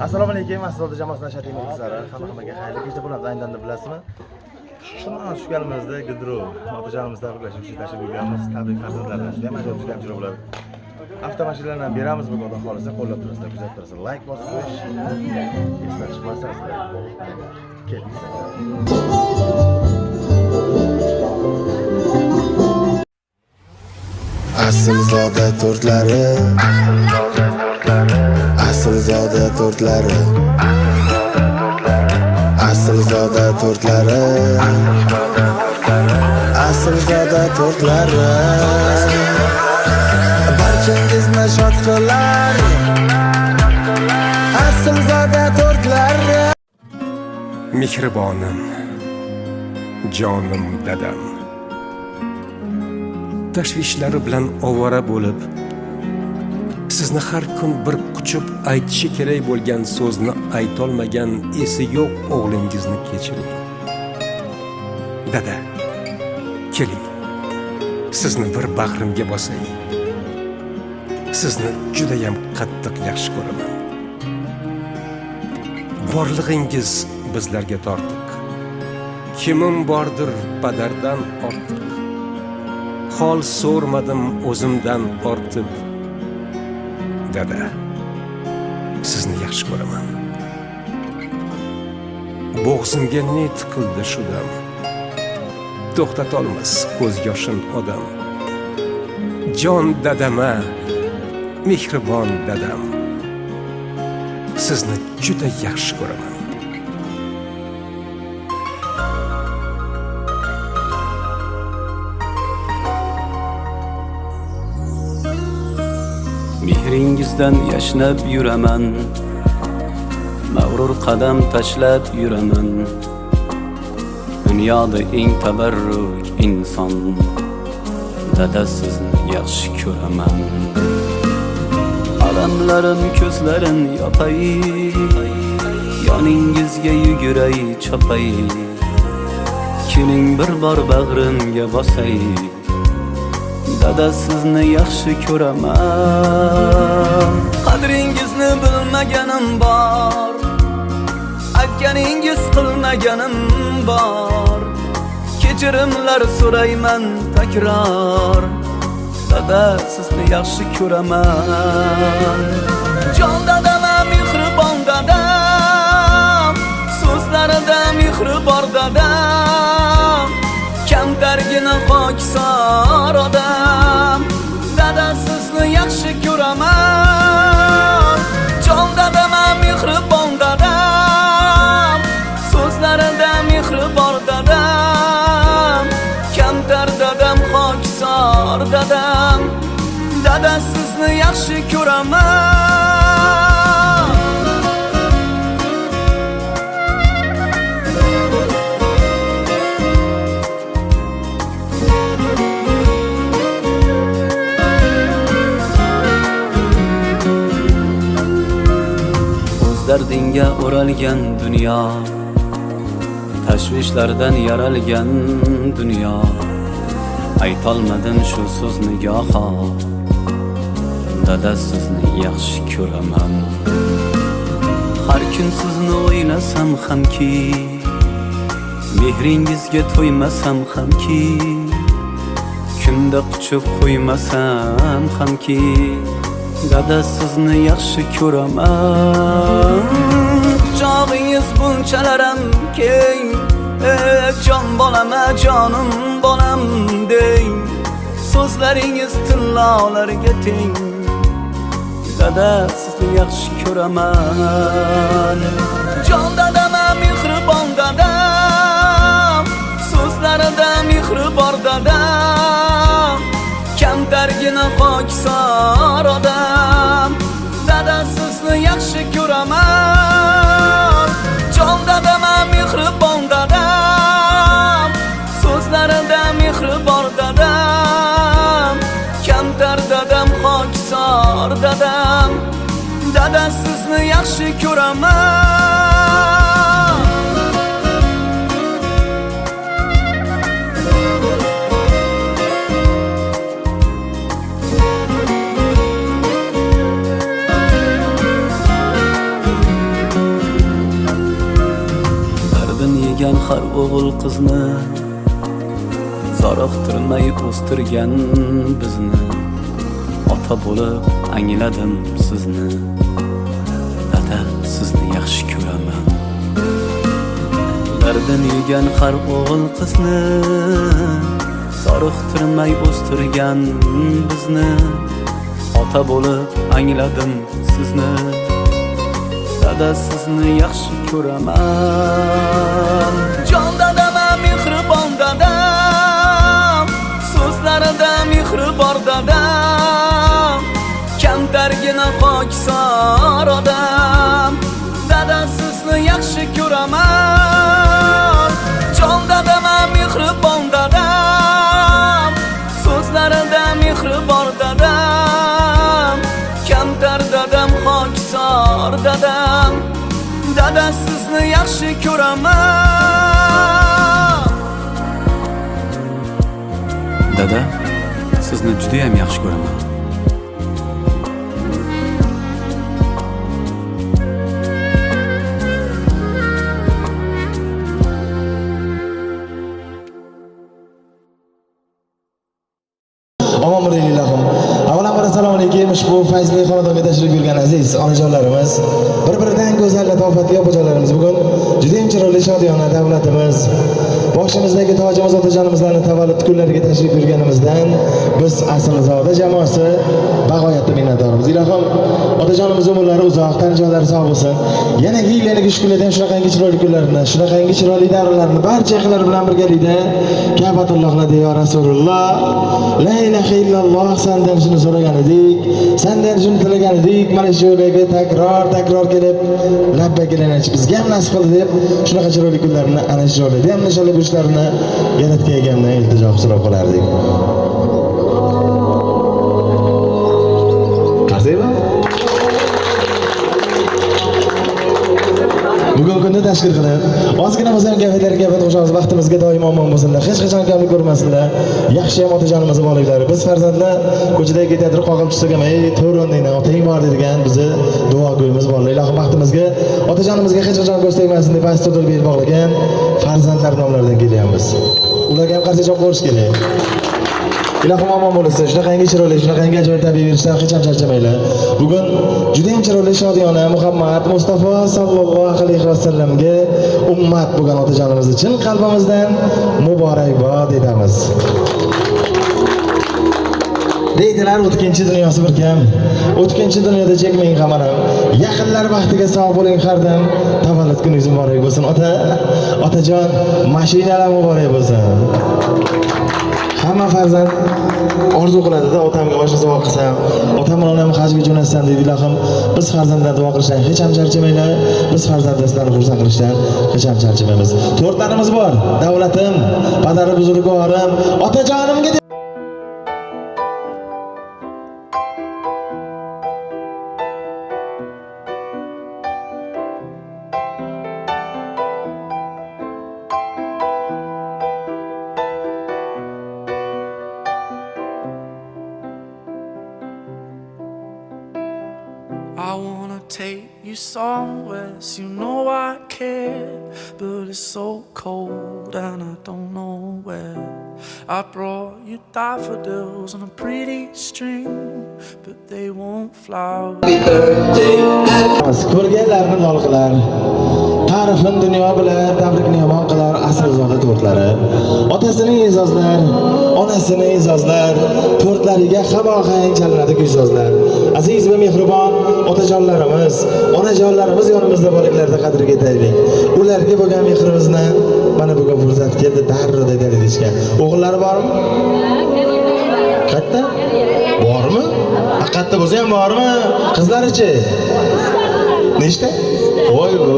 Assalomu alaykum, Aslzoda jamoasi nashr muxlislari. Hamma-hammaga xayrli kecha bo'ladi. Aynan bilasizmi? Shuni tushganimizda Gidro otajonimizni tabriklash uchun tashrif buyurganmiz. Tabrik farzandlarini juda ham ajoyib, juda ham chiroyli bo'ladi. Avtomashinalarni ham beramiz bugun, Xudo xolasa, qo'llab turasizlar, kuzatib turasizlar. Like bosib qo'yish esdan chiqmasin. Ketdik. Aslzoda tortlari, Aslzoda tortlari, Aslzoda tortlari, Aslzoda tortlari barchangizni shod qilar. Aslzoda tortlari. Mehribonim, jonim dadam. Tashvishlari bilan ovora bo'lib, sizni har kun bir quchib aytishi kerak bo'lgan so'zni aytolmagan esi yo'q o'g'lingizni kechiring. Dada, keling, sizni bir bag'rimga bosay. Sizni judayam qattiq yaxshi ko'raman. Borlig'ingiz bizlarga tortiq. Kimim bordir padardan ortiq. Hol so'rmadim o'zimdan ortib. Dada, sizni yaxshi ko'raman. Bo'g'zimga ne tiqildi shu dam. To'xtatolmas ko'z yoshin odam. Jon dadama, mehribon dadam. Sizni juda yaxshi ko'raman. Mehringizdan yashnab yuraman, mag'rur qadam tashlab yuraman. Dunyoda eng tabarruk inson, dada sizni yaxshi ko'raman. Alamlarim ko'zlarin yopay, yoningizga yuguray chopay. Keling bir bor bag'rimga bosay, dada sizni yaxshi ko'raman. Qadringizni bilmaganim bor, aytganingiz qilmaganim bor. Kechirimlar so'rayman takror, dada sizni yaxshi ko'raman. Jon dadam, mehribon dadam, so'zlarida mehri bor dadam. Kamtargina xokisor odam, dada sizni yaxshi ko'raman. Jon dadam, mehribon dadam, so'zlarida mehri bor dadam. Kamtar dadam, xokisor dadam, dada sizni yaxshi ko'raman. O'z dardingga o'ralgan dunyo, tashvishlardan yaralgan dunyo. Aytolmadim shu so'zni goho, dada sizni yaxshi ko'raman. Har kun sizni o'ylasam hamki, mehringizga to'ymasam hamki, kunda quchib qo'ymasam hamki, dada sizni yaxshi ko'raman. Quchog'ingiz bunchalaram keng, jon bolama, jonim bolam deng. So'zlaringiz tillolarga teng, dada sizni yaxshi ko'raman. Jon dadam, mehribon dadam, so'zlarida mehri bor dadam. Kamtargina xokisor odam, dada sizni yaxshi ko'raman. Jon dadam, mehribon dadam, so'zlarida mehri bor dadam. Kamtar dadam, xokisor dadam, dada sizni yaxshi ko'raman. har o'g'il qizni, zoriqtirmay o'stirgan bizni. Ota bo'lib angladim sizni, dada sizni yaxshi ko'raman. Dardin yegan har o'g'il qizni, zoriqtirmay o'stirgan bizni. Ota bo'lib angladim sizni, dada sizni yaxshi ko'raman. Jon dadam, mehribon dadam, so'zlarida mehri bor dadam, kamtargina xokisor odam. Dada sizni yaxshi ko'raman. Jon dadam, mehribon dadam, so'zlarida mehri bor dadam, kamtar dadam, xokisor dadam. Dada sizni yaxshi ko'raman. Dada, sizni juda ham yaxshi ko'raman. Omon bo'ling ilohim. Avvalambor assalomu alaykum. Ushbu fayzli xonadonga tashrif buyurgan aziz onajonlarimiz, bir-biridan go'zal latofatli opajonlarimiz, bugun juda ham chiroyli shodiyona davlatimiz, boshimizdagi tojimiz otajonimizlarning tavallud kunlariga tashrif buyurganimizdan biz Aslzoda jamoasi bag'oyatda minnatdormiz. Ilohim otajonimiz umrlari uzoq, tan-jonlari sog' bo'lsin. Yana yil-yilga shu kunlardan shunaqangi chiroyli kunlarni, shunaqangi chiroyli davrlarni barcha yaqinlar bilan birgalikda Ka'batullohlarda ya Rasululloh, la ilaha illalloh, sendan shuni so'ragan edik, sendan shuni tilagan edik, mana shu yo'lga takror takror kelib labbay kelanish bizga ham nasib qildi deb shunaqa chiroyli kunlarni ana shu joylarda ham nishonlab yurishlarini Yaratgan egamdan iltijo so'rab qolardik. Qarsaymi? Bugungi kunda tashkil qilib, ozgina bo'lsa ham gaplarga gap qo'shamiz, baxtimizga doimo omon bo'lsinlar, hech qachon kamlik ko'rmasinlar. Yaxshi ham otajonimiz borliklari. Biz farzandlar ko'chada ketayotib qoqib tushsak ham, ey to'g'ri o'rningdan otang bor deydigan bizni duogo'yimiz borlar. Ilohim baxtimizga, otajonimizga hech qachon ko'z tegmasin deb astoydil bel bog'lagan farzandlar nomlaridan kelyapmiz. Ularga ham qarshi javob qo'yish kerak. Ilohim omon bo'lsin. Shunaqangi chiroyli, shunaqangi ajoyib tabiiy berishdan hech ham charchamanglar. Bugun juda ham chiroyli shodiyona Muhammad Mustafa sallallohu alayhi vasallamga ummat bo'lgan otajonimizni chin qalbimizdan muborakbod etamiz. Deydilar, o'tkinchi dunyosi bir kam. O'tkinchi dunyoda chekmang g'amini. Yaqinlar baxtiga sog' bo'ling har dam. Tavallud kuningiz muborak bo'lsin ota. Otajon, mashinalar muborak bo'lsin. Hamma farzand orzu qiladida, otamga mashina sovg'a qilsam, otam bilan onamni hajga jo'natsam deydi. Ilohim biz farzandlar duo qilishdan hech ham charchamanglar, biz farzandlar sizlarni xursand qilishdan hech ham charchamaymiz. To'rtlarimiz bor, davlatim, padari buzurgorim, otajonimga. I wanna take you somewhere, so you know I care, but it's so cold and I don't know where. I brought you daffodils on a pretty string, but they won't flower. Ko'rganlarni lol qilar, ta'rifin dunyo bilar, tabrikni yomon qilar Aslzoda to'rtlari. Otasini e'zozlar, onasini e'zozlar, to'rtlariga hamohang chalinadi kuysozlar. Aziz va mehribon otajonlarimiz, onajonlarimiz yonimizda borliklarida qadriga yetaylik. Ularga bo'lgan mehrimizni mana bugun fursat keldi, darrov deylik deyishgan. O'g'illari bormi? Katta? Bormi? Haqiqatda bo'lsa ham bormi? Qizlarichi? Nechta? Voy voy.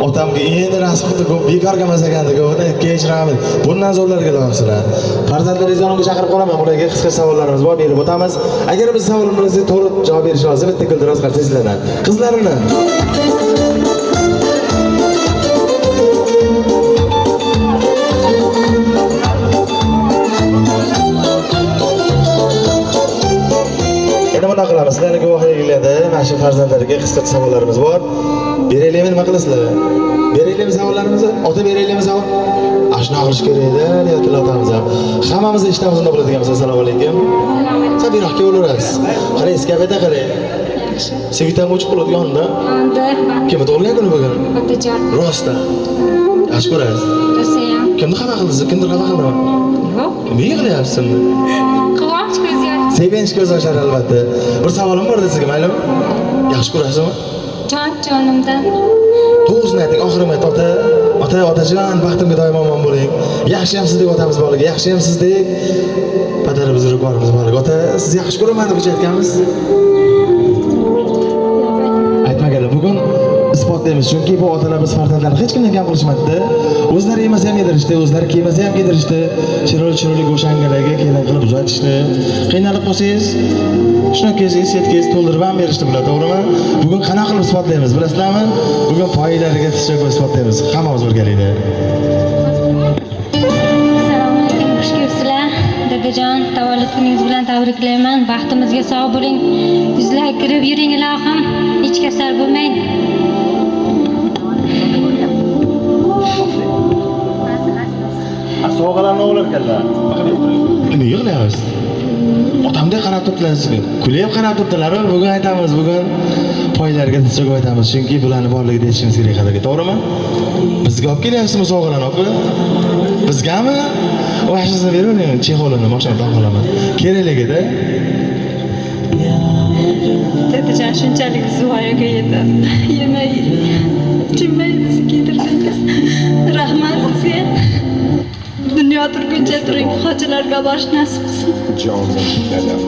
Otamga endi nasib qildi, ko'p bekorga emas ekanda, ko'p kechiramiz. Bundan zo'rlarga loyiqsizlar. Farzandlaringizni yonimga chaqirib qolaman, ularga qisqa savollarimiz bor, berib o'tamiz. Agar biz savolimizga to'g'ri javob berish lozim, bitta guldiroz qarsak sizlardan. Qizlarini endi bunday qilamiz. Sizlarni guvohliginglarda mana shu farzandlarga qisqacha savollarimiz bor. Beraylikmi, nima qilasizlar? Beraylikmi savollarimizni? Ota beraylikmi savol? Shunaqa qilish kerak-da, niyatlar otamiz ham. Hammamiz eshitamiz unda bo'ladigan bo'lsa. Assalomu alaykum. Sen bu yoqqa kelaverasiz. Qarang, kafeda qarang. Yaxshi. Sevitam o'chib qoladi yonida. Yonda. Kimni tug'ilgan kuni bugun? Otajon. Rostdan. Yaxshi ko'rasiz. Rosayam. Kimni xafa qildingiz? Kimdir xafa qildimi? Yo'q. Nima yig'layapsiz endi? Quvonch ko'z yoshi. Sevinch ko'z yoshlar albatta. Bir savolim bor sizga, maylimi? Yaxshi ko'rasizmi? Jon jonimdan. To'g'risini ayting, oxiri mayt ota, ota, otajon, baxtimga doimo omon bo'ling. Yaxshi ham sizdek otamiz borligi, yaxshi ham sizdek padar buzrukvorimiz borligi. Ota, siz yaxshi ko'raman deb aytganmiz. Aytmaganlar. Bugun isbotlaymiz, chunki bu otalarimiz farzandlarini hech kimdan kam qilishmadi. O'zlari yemasa ham yedirishdi, o'zlari kiymasa ham kiydirishdi. Chiroyli chiroyli go'shangalarga kelin qilib uzatishdi. Qiynalib qolsangiz, shuni kelsangiz, setkangiz to'ldirib ham berishdi bular, to'g'rimi? Bugun qanaqa qilib isbotlaymiz, bilasizlarmi? Bugun poylariga tiz cho'kib isbotlaymiz, hammamiz birgalikda. Assalomu alaykum, xush kelibsizlar. Dadajon, tavallud kuningiz bilan tabriklayman. Baxtimizga sog' bo'ling. Yuzlar kirib yuring ilohim. Hech kasal bo'lmang. Sovg'alarni olarkanlar. Nima yig'layapsiz? Otamdek qarab turibdilar sizga. Kulib qarab turibdilar. Bugun aytamiz, bugun poylarga tiz cho'kib aytamiz, chunki bularni borligida aytishimiz kerak qadrga, to'g'rimi? Bizga olib kelyapsizmi sovg'alarni opa? Bizgami? Mashinasini beravering, chexolini, mashinani topib olaman. Kerakligida. Dadajon shunchalik voyaga yetib, yemay, ichmay bizni kiydirdingiz. Rahmat sizga. Dunyo turguncha turing, hojilarga borish nasib qilsin. Jonim dadam.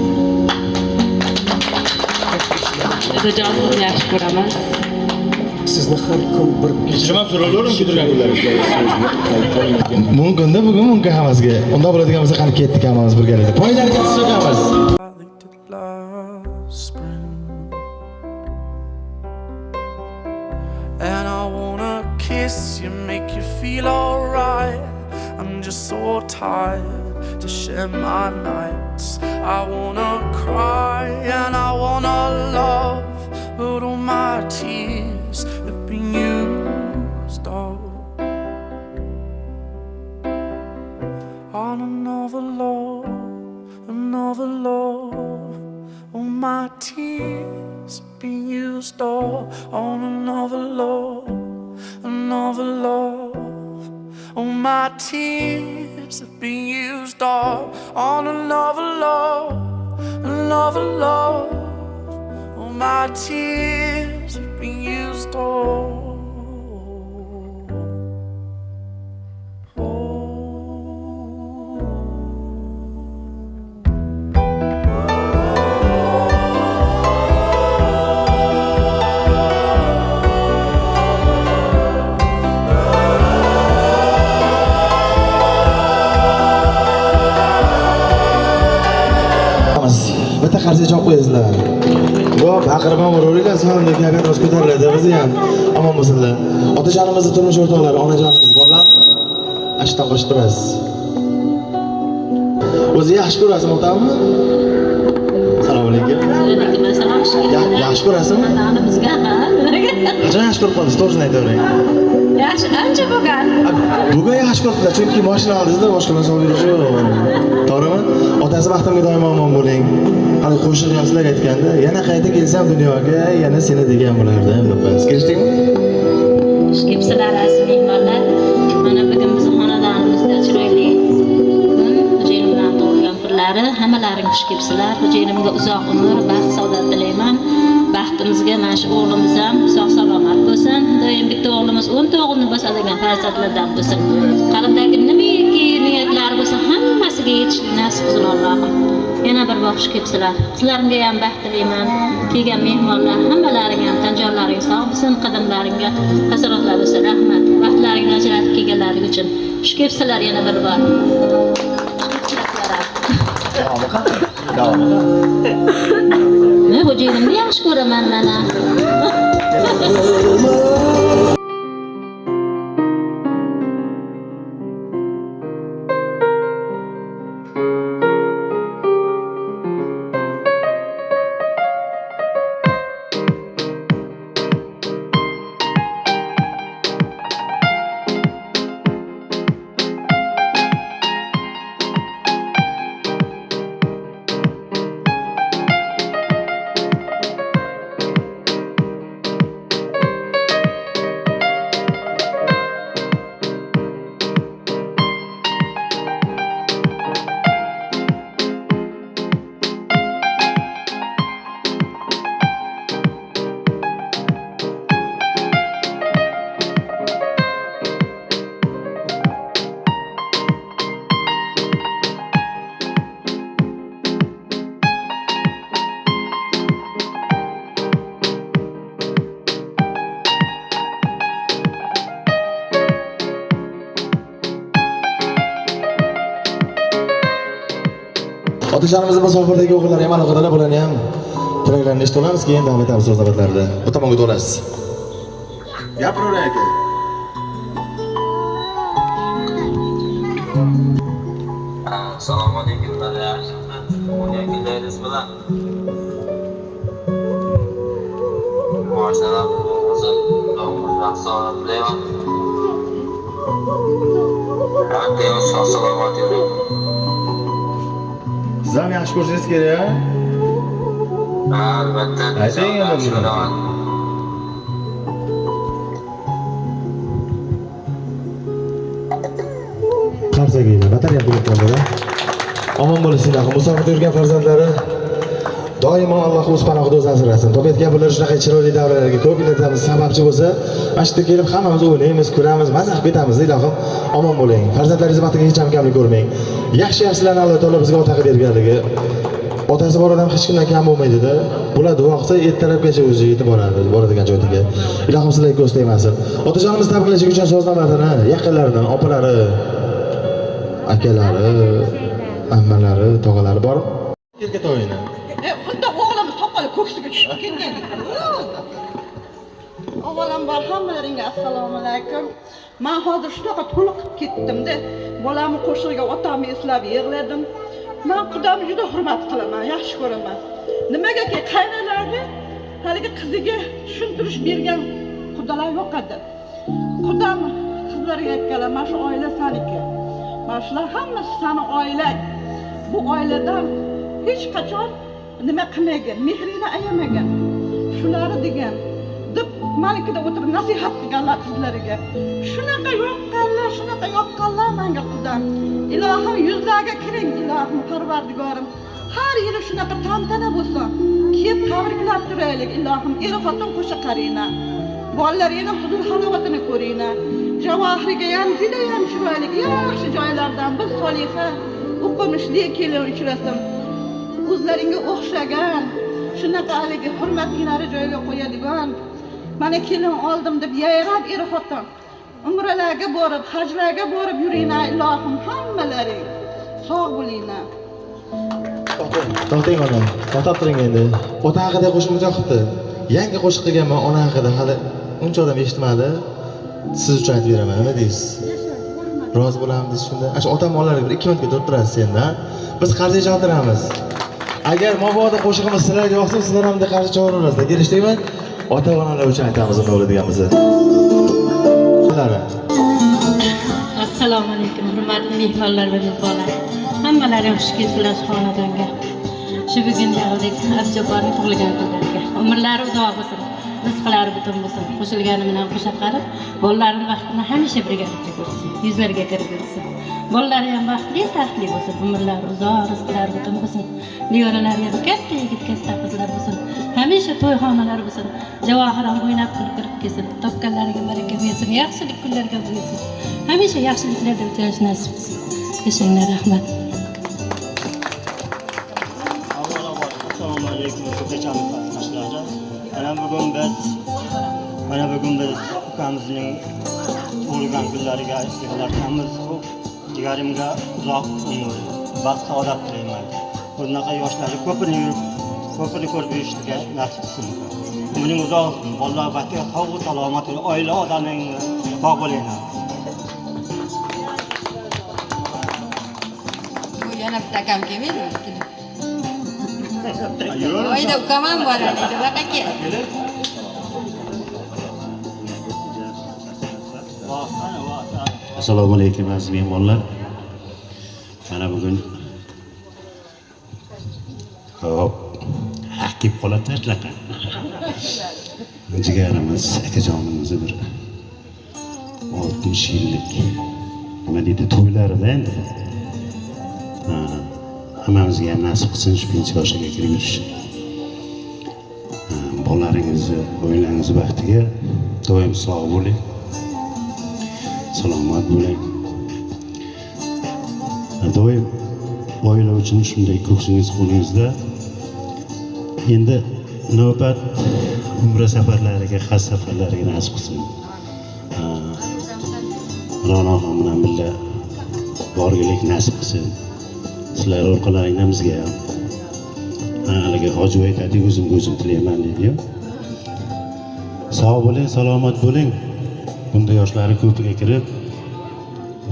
Dadajon sizni yaxshi ko'raman. Sizni har kun bir Kechirma so'raverib kuydirgan kunlaringiz. Mumkin-da, bugun mumkin hammasiga. Unda bo'ladigan bo'lsa qani ketdik hammamiz birgalikda. Poylarga tiz cho'kamiz. They did last spring. And I wanna kiss you, make you feel alright. I'm just so tired to share my nights. I wanna cry and I wanna love, but all my tears have been used up on another love, another love. All my tears have been used up on another love, another love. All my tears have been used up on another love, another love. All my tears have been used up. Bitta qarsak chop qo'yasizlar. Yo, baqirib ham uraveringlar, sonda kayfiyatimiz ko'tariladi, bizni ham omon bo'lsinlar. Otajonimizni turmush o'rtoqlari, onajonimiz borlar. Ashtan qo'shib turasiz. O'zi yaxshi ko'rasizmi otamni? Assalomu alaykum. Yaxshi ko'rasizmi? Xonadonimizga, ha? Qachon yaxshi ko'rib qoldingiz? To'g'risini aytavering. Yaxshi, ancha bo'lgan. Bugun yaxshi ko'ribdilar, chunki mashina oldingizda boshqalar solib yurishi yo'q. To'g'rimi? Otasi baxtimga doimo omon bo'ling. Hali qo'shiq ham sizlarga aytganda, yana qayta kelsam dunyoga, yana seni degan bo'lardim deb qo'yasiz. Kelishdikmi? Xush kelibsizlar aziz mehmonlar. Mana bugun bizni xonadonimizda chiroyli kun, xo'jayinim bilan tug'ilgan kunlari. Hammalaring xush kelibsizlar. Xo'jayinimga uzoq umr, baxt, saodat tilayman. Baxtimizga mana shu o'g'limiz ham sog' salomat bo'lsin. Doim bitta o'g'limiz 10 ta o'g'ilni bosadigan farzandlardan bo'lsin. Qalbdagi nimaiki niyatlari bo'lsa, hammasiga yetishlik nasib qilsin Allohim. Yana bir bor xush kelibsizlar. Sizlarga ham baxt tilayman. Kelgan mehmonlar hammalaring ham tan jonlaring sog' bo'lsin, qadamlaringga hasanotlar bo'lsin. Rahmat. Vaqtlaringni ajratib kelganlaring uchun. Xush kelibsizlar yana bir bor. Davomi qani? Davomi qani? Men xo'jayinimni yaxshi ko'raman mana. Otajonimizni musofirdagi o'g'illari ham aloqadalar, bularni ham tilaklarini eshitib olamiz, keyin davom etamiz so'z navbatlarida. Bu tomonga to'lasiz. Gapiravering aka. Assalomu alaykum, yaxshimisiz? Tug'ilgan kunlaringiz bilan. Maşallah, sog'lik tilayman. Har sog' salomat yuring. Siz ham yaxshi ko'rishingiz kerak, a? Albatta. Ayting endi Yaxshi buni. ko'raman. Qarsakiylar, batareya bo'lib qoldi-da. Omon bo'lsin ilohim. Musofirda yurgan farzandlari doimo Alloh o'z panohida o'zi asrasin. Topayotgan bular shunaqa chiroyli davralarga ko'p illatamiz sababchi bo'lsa, mana shu yerda kelib hammamiz o'ynaymiz, kulamiz, maza qilib ketamiz. Ilohim omon bo'ling. Farzandlaringiz baxtiga hech ham kamlik ko'rmang. Yaxshi yaxshilarni Alloh taolo bizga ota qilib berganligi. Otasi bor odam hech kimdan kam bo'lmaydi-da. Bular duo qilsa ertalabgacha o'zi yetib boradi, boradigan joyiga. Ilohim sizlarga ko'z tegmasin. Otajonimiz tabriklash uchun so'z navbatini yaqinlaridan, opalari, akalari, ammalari, tog'alari bor. Erkatoyini. Unda o'g'limiz soqoli ko'ksiga tushib ketgan. Avvalambor hammalaringga assalomu alaykum. Men hozir shunaqa to'liqib ketdim-da. Bolamni qo'shig'iga otamni eslab yig'ladim. Men qudamni juda hurmat qilaman, yaxshi ko'raman. Nimagaki qaynonalarga haligi qiziga tushuntirish bergan qudalar yo'q edi. Qudam qizlarga aytganlar, mana shu oila saniki. Mana shular hammasi sani oilang. Bu oiladan hech qachon nima qilmagan, mehrini ayamagan. Shulari degan deb malikada o'tirib nasihat qilganlar qizlariga. Shunaqa yoqqanlar, shunaqa yoqqanlar menga qudam. Ilohim yuzlarga kiring, ilohim parvardigorim. Har yili shunaqa tantana bo'lsin. Kelib tabriklab turaylik, ilohim. Er xotin qo'sha qarina. Bolalaringni huzur halovatini ko'ringlar. Javohiriga ham juda ham chiroyli, yaxshi joylardan bir soliha, o'qimishli kelin uchrasin. O'zlaringga o'xshagan, shunaqa haligi hurmatinglarni joyiga qo'yadigan. Mana kelin oldim deb yayrab er xotin umralarga borib, hajlarga borib yuringlar, ilohim hammalaring. Sog' bo'linglar. To'xtang ona, to'xtab turing endi. Ota haqida qo'shig'imiz yoqibdi. Yangi qo'shiq qilganman ona haqida, hali uncha odam eshitmadi. Siz uchun aytib beraman, nima deysiz? Rozi bo'lamisiz shunda? Ana shu otam onalarga bir 2 minutga turib turasiz endi, ha? Biz qarshi chaltiramiz. Agar mabodo qo'shig'imiz sizlarga yoqsa, sizlar ham qarshi chavuraverasizlar. Kelishdikmi? Ota onalar uchun aytamiz unda bo'ladigan bizni. Assalomu alaykum, hurmatli mehmonlar va mezbonlar. Hammalaring xush kelibsizlar xonadonga. Shu bugun yig'ildik Abjabborning tug'ilgan kunlariga. Umrlari uzoq bo'lsin, rizqlari butun bo'lsin. Qo'shilgani bilan qo'sha qarib, bolalarini baxtini hamisha birgalikda ko'rsin, yuzlariga kirib yursin. Bolalari ham baxtli, taxtli bo'lsin, umrlari uzoq, rizqlari butun bo'lsin. Nevaralari ham katta yigit, katta qizlar bo'lsin. Hamisha to'yxonalar bo'lsin. Javohir ham o'ynab kulib kirib kelsin. Topganlariga baraka bersin, yaxshilik kunlarga buyursin. Hamisha yaxshiliklarda uchrash nasib qilsin. Yashanglar, rahmat. Assalomu alaykum ko'pchamiz qatnashchilari. Mana bugun biz ukamizning tug'ilgan kunlariga yig'ilamiz. Jigarimga uzoq umr, baxt saodat tilayman. Bunaqa yoshlarni ko'pini yurib, ko'pini ko'rib yurishga nasib qilsin. Umring uzoq bo'lsin, bolalar baxtiga sog' salomat, oila odaming sog' bo'linglar. Bu yana bitta akam kelmaydi. Oyda ukam ham bor edi, baqa kel. Assalomu alaykum aziz mehmonlar. Mana bugun hop, haq kelib qoladi shunaqa. Jigarimiz, akajonimizni bir 60 yillik nima deydi, to'ylarida endi. Hammamizga ham nasib qilsin shu pensiya yoshiga kirib yurish. Bolalaringizni, oilangizni baxtiga doim sog' bo'ling. Salomat bo'ling. Doim oila uchun shunday ko'ksingiz qo'lingizda. Endi navbat umra safarlariga, haj safarlariga nasib qilsin. Ra'noxon bilan birga borgilik nasib qilsin. Sizlar orqalaringdan bizga ham. Haligi Hoji aytadi, o'zimga o'zim tilayman deydi-yu. Sog' bo'ling, salomat bo'ling. Bunda yoshlari ko'piga kirib,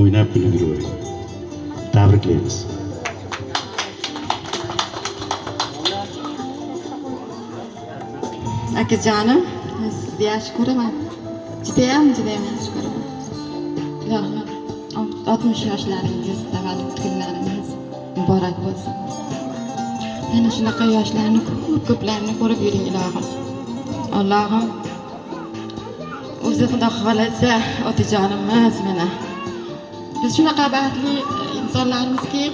o'ynab kulib yuravering. Tabriklaymiz. Akajonim, sizni yaxshi ko'raman. Judayam, judayam yaxshi ko'raman. Ilohim, 60 yoshlaringiz, tavallud kunlaringiz muborak bo'lsin. Yana shunaqa yoshlarni ko'p-ko'plarni ko'rib yuring ilohim. Allohim o'zi Xudo xohlasa otajonimiz mana. Biz shunaqa baxtli insonlarimizki,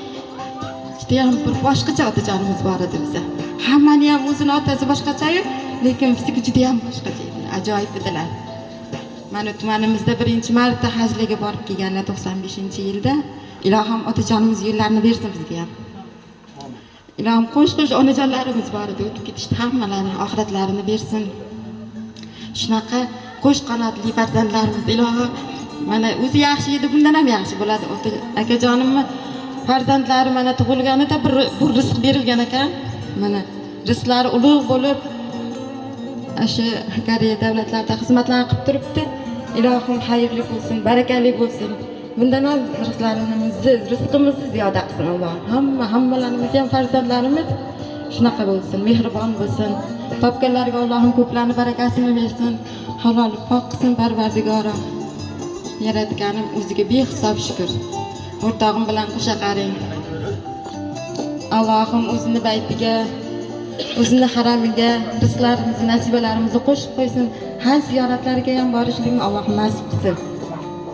judayam bir boshqacha otajonimiz bor edi biza. Hammani ham o'zini otasi boshqacha-yu, lekin bizniki juda ham boshqacha edi, ajoyib edilar. Mana tumanimizda birinchi marta hajlarga borib kelganlar 95-yilda. Ilohim otajonimiz yo'llarini bersin bizga ham. Ilohim qo'sh-qo'sh onajonlarimiz bor edi, o'tib ketishdi, hammalari oxiratlarini bersin. Shunaqa qo'sh qanotli farzandlarimiz ilohim mana o'zi yaxshi edi, bundan ham yaxshi bo'ladi. Akajonimni farzandlari mana tug'ilganida bir rizq berilgan ekan. Mana rizqlari ulug' bo'lib shu Koreya davlatlarida xizmatlar qilib turibdi. Ilohim xayrli bo'lsin, barakali bo'lsin. Bundan ham rizqlarimizni, rizqimizni ziyoda qilsin Alloh. Hammalarimiz ham farzandlarimiz shunaqa bo'lsin, mehribon bo'lsin. Topganlarga Allohim ko'plarni barakasini bersin, halol pok qilsin Parvardigorim. Yaratganim o'ziga behisob shukr. O'rtog'im bilan qo'sha qaring. Allohim o'zini baytiga, o'zini haramiga rizqlarimizni, nasibalarimizni qo'shib qo'ysin. Haj ziyoratlariga ham borishlikni Alloh nasib qilsin.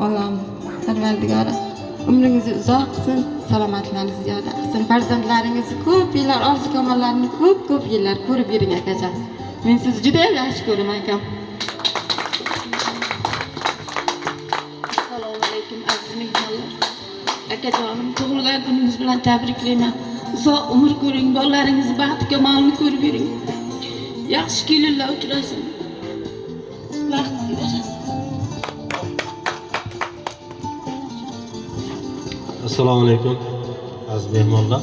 Allohim Parvardigori umringizni uzoq qilsin, salomatlaringizni ziyoda qilsin. Farzandlaringizni ko'p yillar, orzu kamollarini ko'p-ko'p yillar ko'rib yuring akajon. Men sizni juda ham yaxshi ko'raman akam. Assalomu alaykum aziz mehmonlar. Akajonim, tug'ilgan kuningiz bilan tabriklayman. Uzoq umr ko'ring, bolalaringiz baxti kamolini ko'rib yuring. Yaxshi kelinlar uchrasin. Baxtli yashasin. Assalomu alaykum aziz mehmonlar.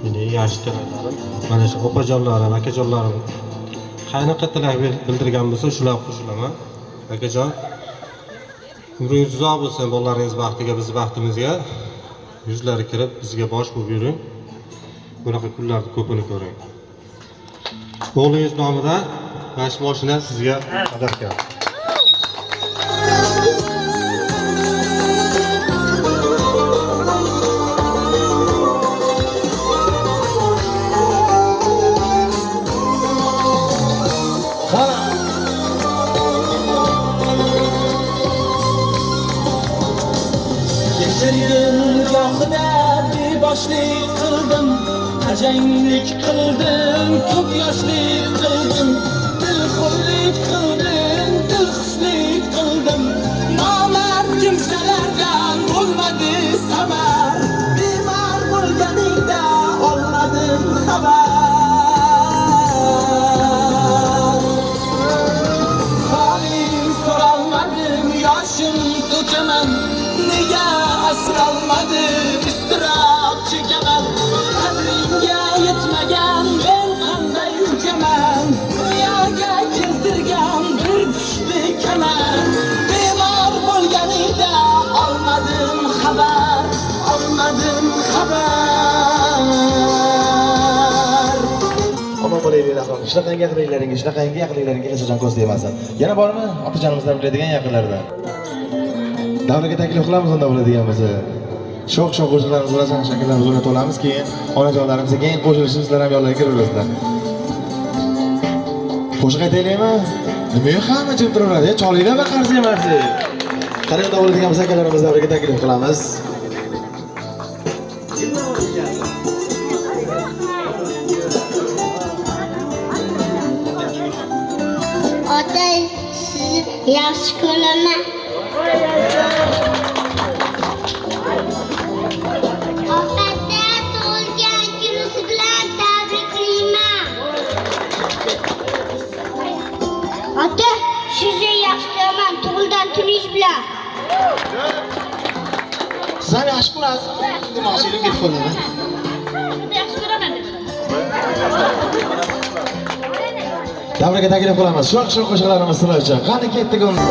Meni yaxshi tilaklarım, mana shu opajonlarim, akajonlarim qanaqa tilak bildirgan bo'lsa, shular qo'shilaman. Akajon, umringiz uzoq bo'lsin, bolalaringiz baxtiga, biz baxtimizga yuzlari kirib bizga bosh bo'lib yuring. Bunaqa kunlarni ko'pini ko'ring. O'g'lingiz nomidan mana shu mashina sizga sadaqa. Beboshlik qildim, tajanglik qildim, ko'p yoshlik qildim, dilxo'rlik qildim, dilxushlik qildim. Nomard kimsalardan bo'lmadi samar, bemor bo'lganingda olmadim xabar. Halim so'ralmadim, yoshim to'kaman, nega asralmadim, istirab chekaman. Qadringga yetmagan men qanday ukaman, dunyoga keltirgan bir pushti kamar. Bemor bo'lganingda olmadim xabar, olmadim xabar. Omon bo'laylik ilohim. Shunaqangi yaqinlaringga, shunaqangi yaqinlaringga hech qachon ko'z tegmasin. Yana bormi otajonimizdan biladigan yaqinlardan? Davraga taklif qilamiz unda bo'ladigan bo'lsa. Sho'x-sho'x qo'shiqlarimiz bilan shakllarimiz o'ynatib olamiz, keyin onajonlarimiz keyin qo'shilishib sizlar ham yonlarga kiraverasizlar. Qo'shiq aytaylikmi? Nimaga hamma jim turaveradi? Cholinglar va qarsak emarsi. Qanday bo'ladigan bo'lsa akalarimiz davraga taklif qilamiz. Ota, sizni yaxshi ko'raman. Opata, tug'ilgan kuningiz bilan tabriklayman. Ota, sizni yaxshi ko'raman, tug'ilgan kuningiz bilan. Siz ham yaxshi ko'rasiz. Demoqchi edim, ketib qoldim. Yaxshi ko'raman deb. Davraga taklif qilamiz. Sho'x-sho'x qo'shiqlarimiz sizlar uchun. Qani ketdik unda.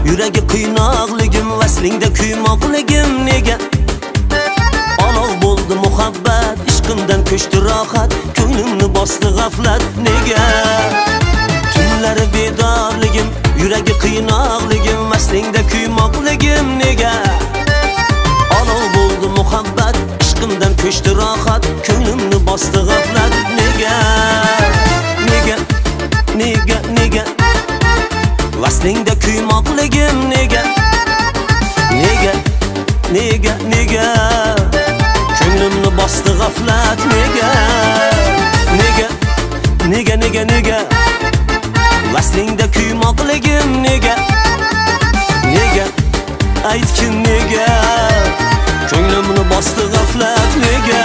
Yuragi qiynoqligim, vaslingda kuymoqligim nega? Olov bo'ldi muhabbat, ishqimdan ko'chdi rohat, ko'nglimni bosdi g'aflat nega? Tunlari bedorligim, yuragi qiynoqligim, vaslingda kuymoqligim nega? Olov bo'ldi muhabbat, ishqimdan ko'chdi rohat, ko'nglimni bosdi g'aflat nega? Nega? Nega? Nega? Vaslingda kuymoqligim nega? Nega? Nega? Nega? Ko'nglimni bosdi g'aflat nega? Nega? Nega? Nega? Nega? Vaslingda kuymoqligim nega? Nega? Aytgin nega? Ko'nglimni bosdi g'aflat nega?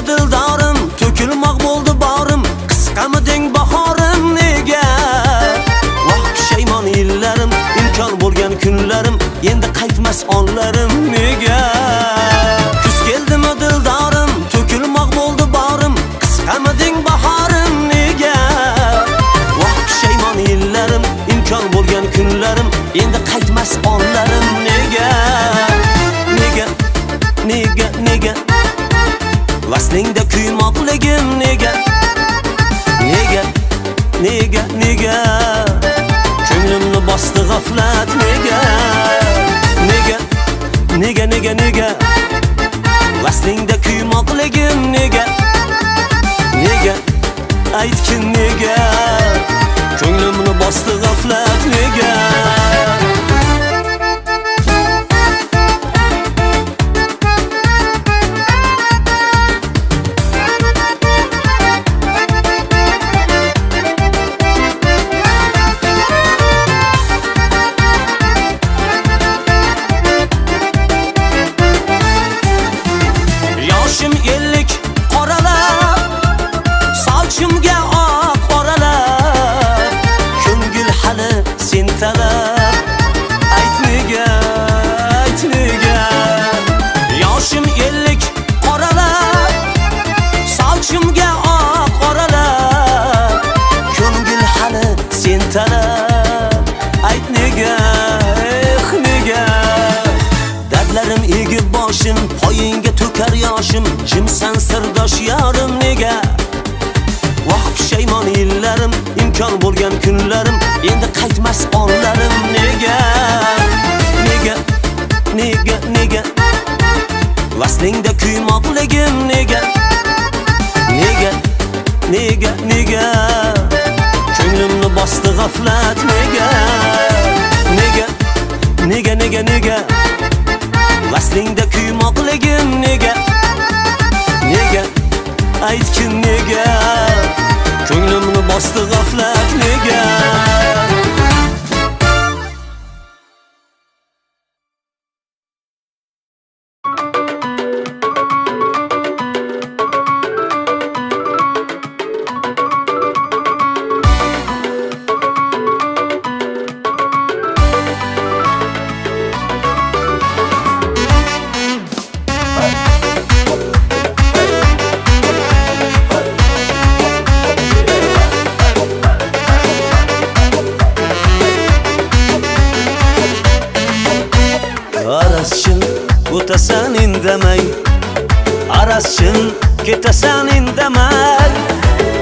Dildorim, to'kilmoq bo'ldi borim, qisqamiding bahorim nega? Voh pushaymon yillarim, imkon bo'lgan kunlarim, endi qaytmas onlarim nega? Kuz keldimi dildorim, to'kilmoq bo'ldi borim, qisqamiding bahorim nega? Voh pushaymon yillarim, imkon bo'lgan kunlarim, endi qaytmas onlarim nega? Nega? Nega? Nega? Vaslingda kuymoqligim nega? Nega? Nega? Nega? Ko'nglimni bosdi g'aflat nega? Nega? Nega? Nega? Nega? Vaslingda kuymoqligim nega? Nega? Aytgin nega? Ko'nglimni bosdi g'aflat nega? Yoshim 50 qoralab, sochimga oq oralab, ko'ngil hali sen talab, ayt nega, ayt nega? Yoshim 50 qoralab, sochimga oq oralab, ko'ngil hali sen talab, ayt nega, eh nega? Dardlarim egib boshim, poyingga to'kar yoshim, jimsan sirdosh yorim nega? Voh pushaymon yillarim, imkon bo'lgan kunlarim, endi qaytmas onlarim nega? Nega? Nega? Nega? Vaslingda kuymoqligim nega? Nega? Nega? Nega? Ko'nglimni bosdi g'aflat nega? Nega? Nega? Nega? Nega? Vaslingda kuymoqligim nega? Nega? Aytgin nega? Ko'nglimni bosdi g'aflat nega? Arazchin o'tasan indamay, Arazchim ketasan indamay,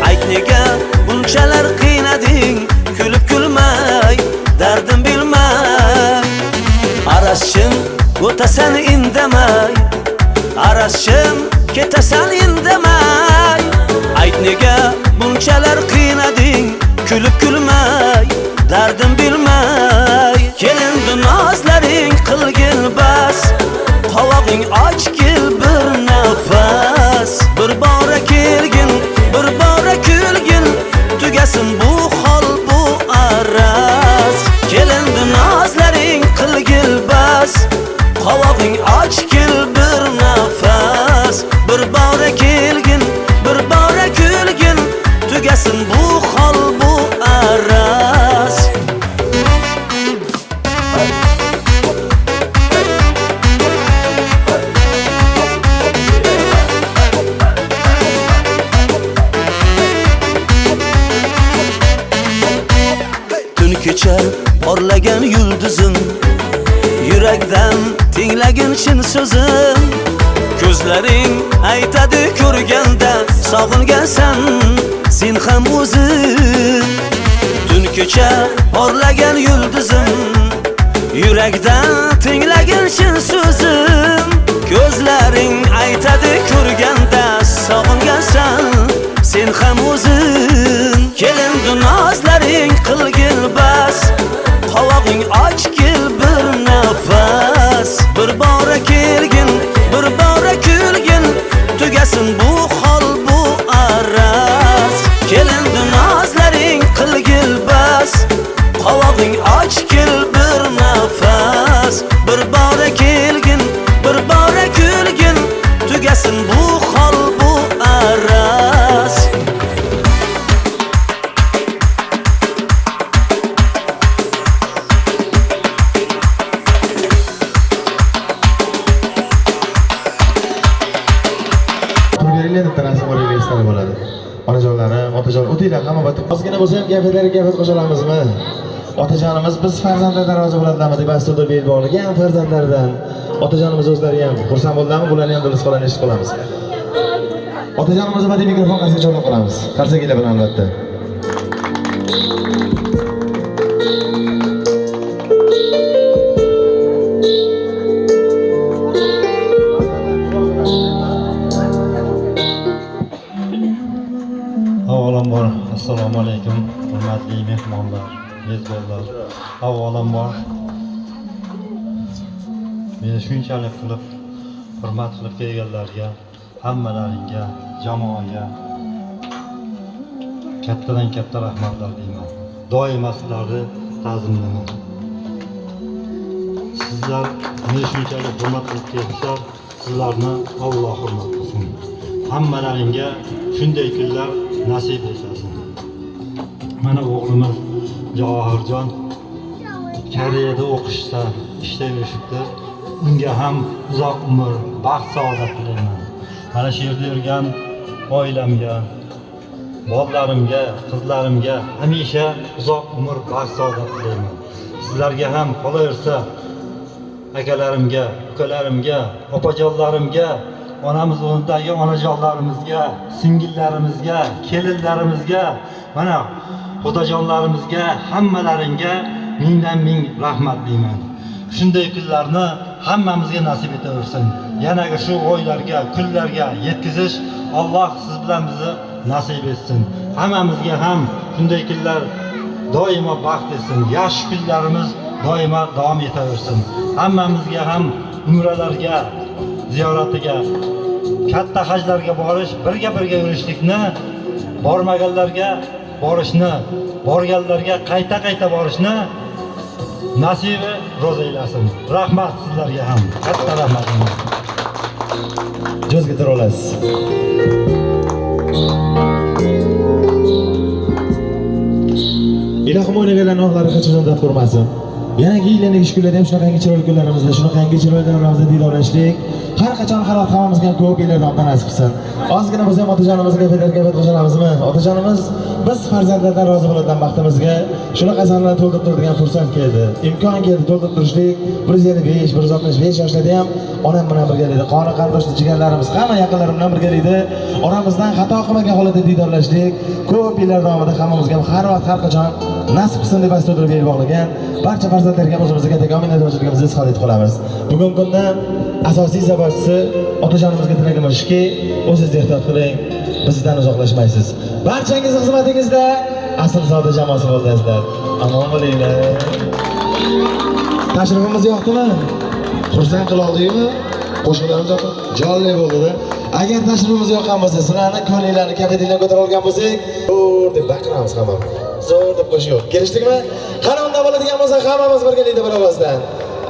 ayt nega bunchalar qiynading, kulib kulmay, dardim bilmay. Arazchim o'tasan indamay, Arazchim ketasan indamay, ayt nega bunchalar qiynading, kulib kulmay, dardim bilmay. Kelindi nozlaring qilgil bas, qovog'ing ochgil bir nafas. Bir bora kelgin, bir bora kulgin, tugasin bu hol bu araz. Kelindi nozlaring qilgil bas, qovog'ing ochgil bir nafas. Bir bora kelgin, bir bora kulgin, tugasin bu hol bu araz. Tun kecha porlagan yulduzim, yurakdan tinglagin chin so'zim. Ko'zlaring aytadi ko'rganda, sog'ingansan sen ham o'zing. Tun kecha porlagan yulduzim, yurakdan tinglagin chin so'zim. Ko'zlaring aytadi ko'rganda, sog'ingansan sen ham o'zing. Kelindi nozlaring qilgil bas, qovog'ing ochgil bir nafas. Bir bora kelgin, bir bora kulgin, tugasin bu hol bu araz. Kelindi nozlaring qilgil bas, qovog'ing ochgil bir nafas. Bir bora kelgin, bir bora kulgin, tugasin bu hol bu araz. Bo'ladi. Onajonlarim, otajon, o'tinglar hamma bitta. Ozgina bo'lsa ham kayfiyatlarga kayfiyat qo'sha olamizmi? Otajonimiz biz farzandlardan rozi bo'ladimi deb aslida bel bog'lagan farzandlaridan otajonimiz o'zlari ham xursand bo'ldimi? Bularni ham durust qolani eshitib qolamiz. Otajonimizni badiiy mikrofon qarshi chorlab qolamiz. Qarsaklar bilan albatta. Avvalambor assalomu alaykum hurmatli mehmonlar, mezbonlar. Avvalambor meni shunchalik qilib hurmat qilib kelganlarga, hammalaringga, jamoaga kattadan katta rahmatlar deyman. Doimo sizlarni ta'zimlayman. Sizlar meni shunchalik hurmat qilib kelibsizlar, sizlarni Alloh hurmat qilsin. Hammalaringga shunday kunlar nasib etsin. Mana o'g'limiz Javohirjon Koreyada o'qishda, ishda yurishibdi. Unga ham uzoq umr, baxt, saodat tilayman. Mana shu yerda yurgan oilamga, bolalarimga, qizlarimga hamisha uzoq umr, baxt, saodat tilayman. Sizlarga ham qolaversa akalarimga, ukalarimga, opajonlarimga, onamiz o'rnidagi onajonlarimizga, singillarimizga, kelinlarimizga, mana xudojonlarimizga, hammalaringga mingdan ming rahmat deyman. Shunday kunlarni hammamizga nasib etaversin. Yanaga shu oylarga, kunlarga yetkazish Alloh siz bilan bizni nasib etsin. Hammamizga ham shunday kunlar doimo baxt etsin. Yaxshi kunlarimiz doimo davom etaversin. Hammamizga ham umralarga, ziyoratiga, katta hajlarga borish, birga-birga yurishlikni, bormaganlarga borishni, borganlarga qayta-qayta borishni nasibi ro'za eylasin. Rahmat sizlarga ham. Katta rahmat. Jo'zga tura olasiz. Ilohim o'ynaganlarning ohlari hech qachon dard ko'rmasin. Yanagi yil, yanagi kunlarda ham shunaqangi chiroyli kunlarimizda, shunaqangi chiroyli davramizda diydorlashlik har qachon, har vaqt hammamizga ham ko'p yillar davomida nasib qilsin. Ozgina bo'lsa ham otajonimizga kayfiyat qo'shalamizmi? Otajonimiz biz farzandlardan rozi bo'ladigan baxtimizga shunaqa sanalarni to'ldirib turadigan fursat keldi. Imkon keldi to'ldirib turishlik. 155, 165 yoshlarda ham onam bilan birgalikda, qoni qarindoshli jigarlarimiz, hamma yaqinlarim bilan birgalikda oramizdan xato qilmagan holatda diydorlashlik ko'p yillar davomida hammamizga ham har vaqt, har qachon nasib qilsin deb to'ldirib bel bog'lagan barcha farzandlarga ham o'zimizga kattakon minnatdorchiligimizni izhor etib qolamiz. Bugungi kunda asosiy sababchisi otajonimizga tilagimiz shuki, o'zingizni ehtiyot qiling, bizdan uzoqlashmaysiz. Barchangizni xizmatingizda Aslzoda jamoasi bo'ldi azizlar. Omon bo'linglar. Tashrifimiz yoqdimi? Xursand qila oldikmi? Qo'shiqlarimiz yoqdi. Jonli bo'ldi-da. Agar tashrifimiz yoqqan bo'lsa, sizlarni ko'ngillarni kayfiyatinglarni ko'tara olgan bo'lsak, zo'r deb baqiramiz hammamiz. Zo'r deb qo'shiq yo'q. Kelishdikmi? Qani unda bo'ladigan bo'lsa, hammamiz birgalikda bir ovozdan.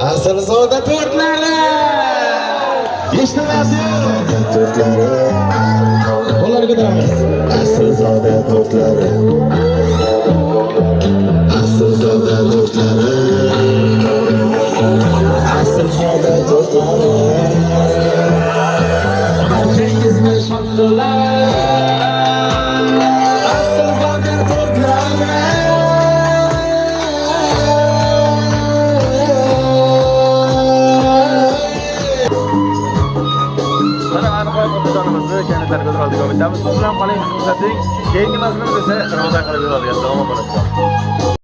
Aslzoda to'rtlari! Eshitilmayapti. To'rtlari. Qo'llarni ko'taramiz. Aslzoda to'rtlari. Aslzoda to'rtlari. Aslzoda to'rtlari. Barchangizni shod qilar. Aslzoda to'rtlari. Mana nihoyat otajonimizni kayfiyatlarni ko'tara oldik umiddamiz. Biz bilan qoling, bizni kuzating. Keyingi manzilimiz esa Ramazon qilib yuradigan davom bo'ladi.